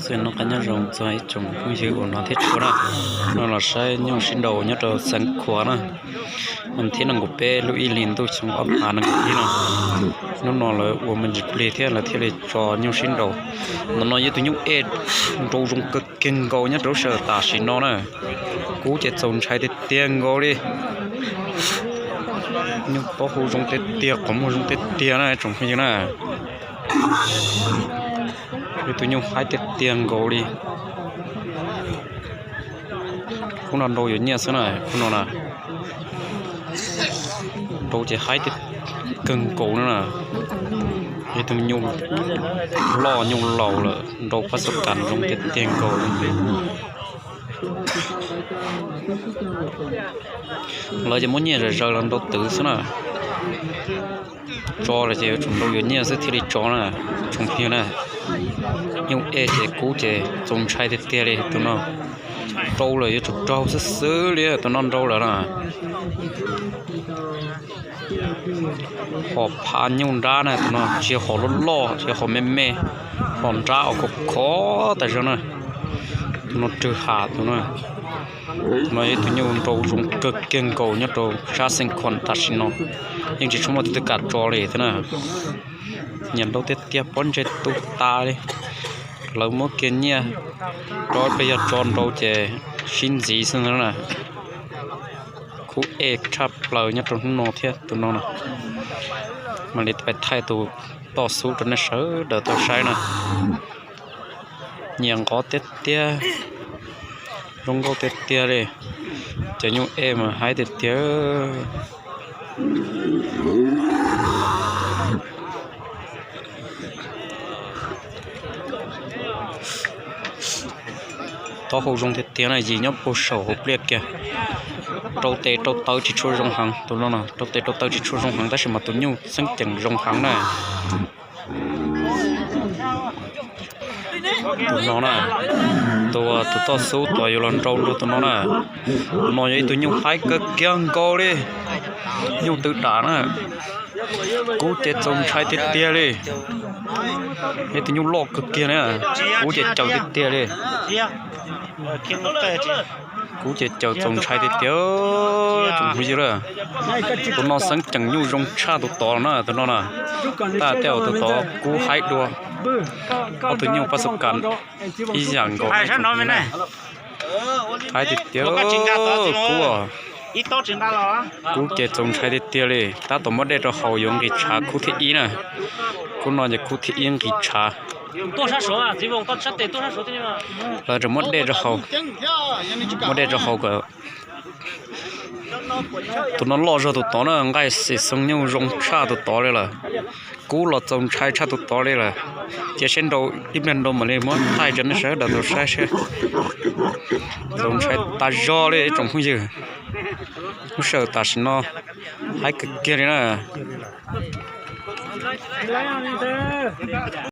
Txoj no qab nyob zoo txog ib tsoom phooj ywg uas hnov thiab tshua na, no los saib nyuj sib nraus nyob rau Xeev Khuam na, thiab nees nkaum peb lub ib hlis ntuj xyoo ob phav nees nkaum ib no. Hnub no lawv ua me ntsis plig thiab lawv thiaj li tso nyuj sib nraus. Ntawm no yog tus nyuj ej nrau zoo kawg kiag nkaus nyob rau sij hawm tam sim no na. Kub ces txaus ntshai tiag tiag nkaus li. Nyuj taub hau zoo tiag tiag, qhov muag zoo tiag tiag na tsoom phooj ywg na. Yog tus nyuj haib tiag tiag nkaus li. Khub no nrau yuav nyiaj xwb na, khub no na. Nrau ces haib tiag kawg nkaus na. Yog tus nyuj loj nyuj laus lawm nrau pab xab kas zoo tiag tiag nkaus li. Lawv ces muab nyiaj zom zaws los nrau twv xwb na. Tso los ces yuav tsum nrau yuav nyiaj xwb thiaj li tso na tsoom phooj ywg na. Nyuj ej ces kub ces txaus ntshai tiag tiag li tus no. Nrau lawm yuav tsum raug xwb xwb li tus no nrau lawm na. Hom phav nyuj nrab na tus no, tsis yog hom loj loj, tsis yog hom me me, hom nrab uas khov khov tas zog na. Tus no rwg ham tus no. Tus no yog ib tug nyuj nrau zoo kawg kiag nkaus nyob rau sab Xeev Khuam tam sim no, yeej tsis tshua muaj tus twg kam tso li thiab na. Nyiam nrau tiag tiag, pob ntseg tu tas li. Lawv muab kiag nyiaj rau peb yog tso nrau ces sib ntxiv xwb na. Khub ej tshaj plaws nyob rau hnub no thiab tus no na. Mam li pais thaij tus toj xub rau nej sawv daws tau saib na. Nyiam nqov tiag tiag, zoo nkauj tiag tiag li. Cov nyuj ej mas haib tiag tiag. Taub hau zoo tiag tiag na, yim nyob puag saum hauv pliaj kiag. Rau tes rau taw tsis tshua zoo heev tus no, rau tes rau taw tsis tshua zoo heev tab sis mas tus nyuj xeeb ceem zoo heev na. Tus no na, tus, tus toj xub tuav yuav los nrau nrog tus no na. Tus no yog ib tug nyuj haib kawg kiag nkaus li, nyuj tw dam na. Kub ces txaus ntshai tiag tiag li. Yog tus nyuj loj kawg kiag na, kub ces caws tiag tiag li. Kub ces caws txaus ntshai tiag tiag tsoom phooj ywg lawm. Tus no xeeb ceem nyuj zoo tshaj tus tod na, tus no na. Tab tej zaum tus tod kub haib dua. Ob tug nyuj pab xab kas ib yam nkaus. Haib tiag tiag kub. Kub ces txaus ntshai tiag tiag li, tab tom muab dej rau haus yuav nqis tshav khub thib ib na. Khub no ces khub thib ib nqis tshav. Lawv tseem muab dej rau haus, muab dej rau haus kom tus no loj zog tus tod na, nqaij xim xoo nyuj zoo tshaj tus tod li lawm. Kub los txaus ntshai tshaj tus tod li lawm. Cia seb nrau ib pliag nrau mam li muab thaij rau nej sawv daws tau saib seb. Txaus ntshai tas zog li ib tsoom phooj ywg. Lub sij hawm tam sim no haib kawg kiag li na.